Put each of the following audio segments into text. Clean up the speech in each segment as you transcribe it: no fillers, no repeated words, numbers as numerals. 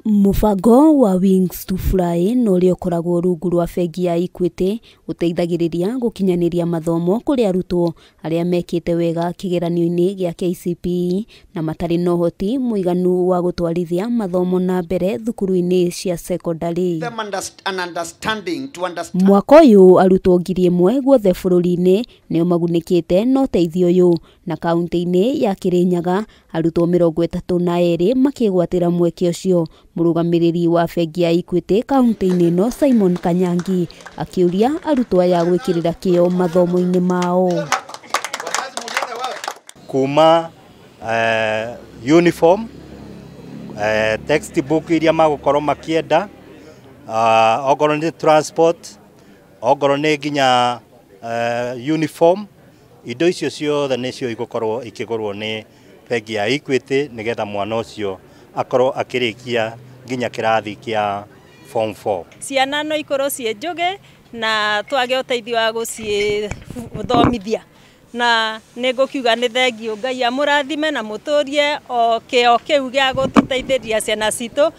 Mũbango wa Wings to Fly na ũrĩa ũkoragwo rungu rwa bengi ya Equity ũteithagĩrĩria gũkinyanĩria mathomo kũrĩ arutwo arĩa mekĩte wega kĩgeranio-inĩ gĩa KCPE na matarĩ na ũhoti mũiganu wa gũtwarithia mathomo na mbere thukuru-inĩ cia sekondarĩ. Mwaka ũyũ arutwo 1,000 guothe bũrũri-inĩ nĩo magunĩkĩte na ũteithio ũyũ, na kaunti-inĩ ya Kirinyaga arutwo 32 makĩgwatĩra mweke ũcio. Mũrũgamĩrĩri wa bengi ya Equity kaunti-inĩ ĩno Simon Kanyangi akĩũria arutwo aya gwĩkĩrĩra kĩo mathomo-inĩ mao. Kuma uniform, textbook iria magũkorwo makĩenda, ongorwo nĩ transport, ongorwo nĩ nginya uniform, indo icio ciothe nĩcio igũkorwo ikĩgũrwo nĩ bengi ya Equity nĩgetha mwana ũcio akorwo akĩrĩkia nginya kĩrathi kĩa form 4. Ciana no ikorwo ciĩ njũgĩ na twage ũteithio wa gũcithomithia, na nĩngũkiuga nĩ thengiũ Ngai amũrathime na mũtũrie o kĩo kĩu gĩa gũtũteithĩria ciana citũ.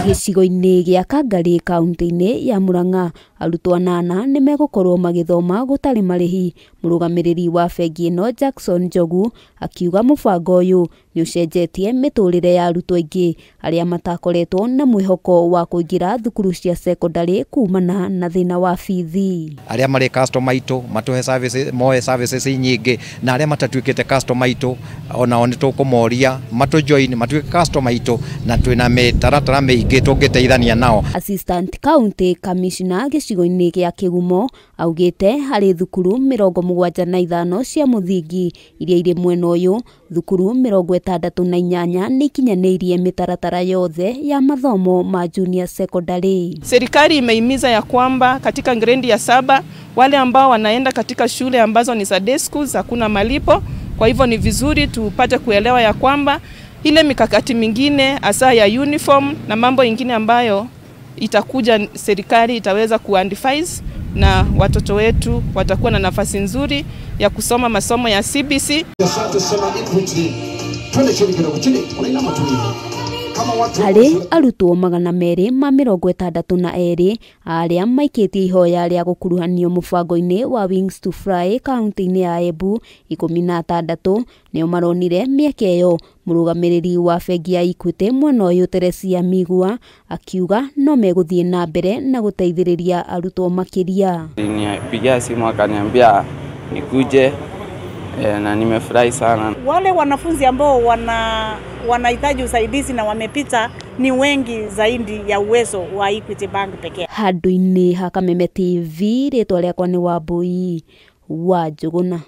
Gĩcigo-inĩ gĩa Kangarĩ kaunti-inĩ ya Murang'a arutwo 8 nĩ megũkorwo magĩthoma gũtarĩ marĩhi. Mũrũgamĩrĩri wa bengi ĩno Jackson Njogu akiuga mũbango ũyũ nĩ ũcenjetie mĩtũrĩre ya arutwo aingĩ arĩa matakoretwo na mwĩhoko wa kũingĩra thukuru cia sekondarĩ kumana na thĩna wa bithi. Arĩa marĩ customer aitũ matũhe services, moe services nyingĩ, na arĩa matatuĩkĩte customer aitũ onao nĩ tũkũmoria matũ join matuĩke customer aitũ, na twĩna mĩtaratara mĩingĩ tũngĩteithania nao. Assistant County Commissioner gĩcigo-inĩ gĩa Kĩgumo augĩte harĩ thukuru 75 cia mũthingi iria irĩ mwena ũyũ, thukuru 68 nĩ ikinyanĩirie mĩtaratara yothe ya mathomo ma junior secondary. Serikali imehimiza ya kwamba katika grade ya 7 wale ambao wanaenda katika shule ambazo ni za day schools hakuna malipo. Kwa hivyo ni vizuri tupate kuelewa ya kwamba ile mikakati mingine hasa ya uniform na mambo ingine ambayo itakuja, serikali itaweza kuadvise na watoto wetu watakuwa na nafasi nzuri ya kusoma masomo ya CBC. Harĩ arutwo 262 arĩa maikĩtie ihoya rĩa gũkuruhanio mũbango-inĩ wa Wings to Fly kaunti-inĩ ya Embu, 16 nĩo maronire mĩeke ĩyo. Mũrũgamĩrĩri wa bengi ya Equity mwena ũyũ Teresia Migua akiuga no megũthiĩ na mbere na gũteithĩrĩria arutwo makĩria. Nipigia simu akaniambia nikuje, na nimefurahi sana. Wale wanafunzi ambao wanahitaji usaidizi na wamepita ni wengi zaidi ya uwezo wa Equity Bank pekee. Handũ-inĩ ha Kameme TV, rĩtwa rĩakwa nĩ Wambui wa Njũgũna.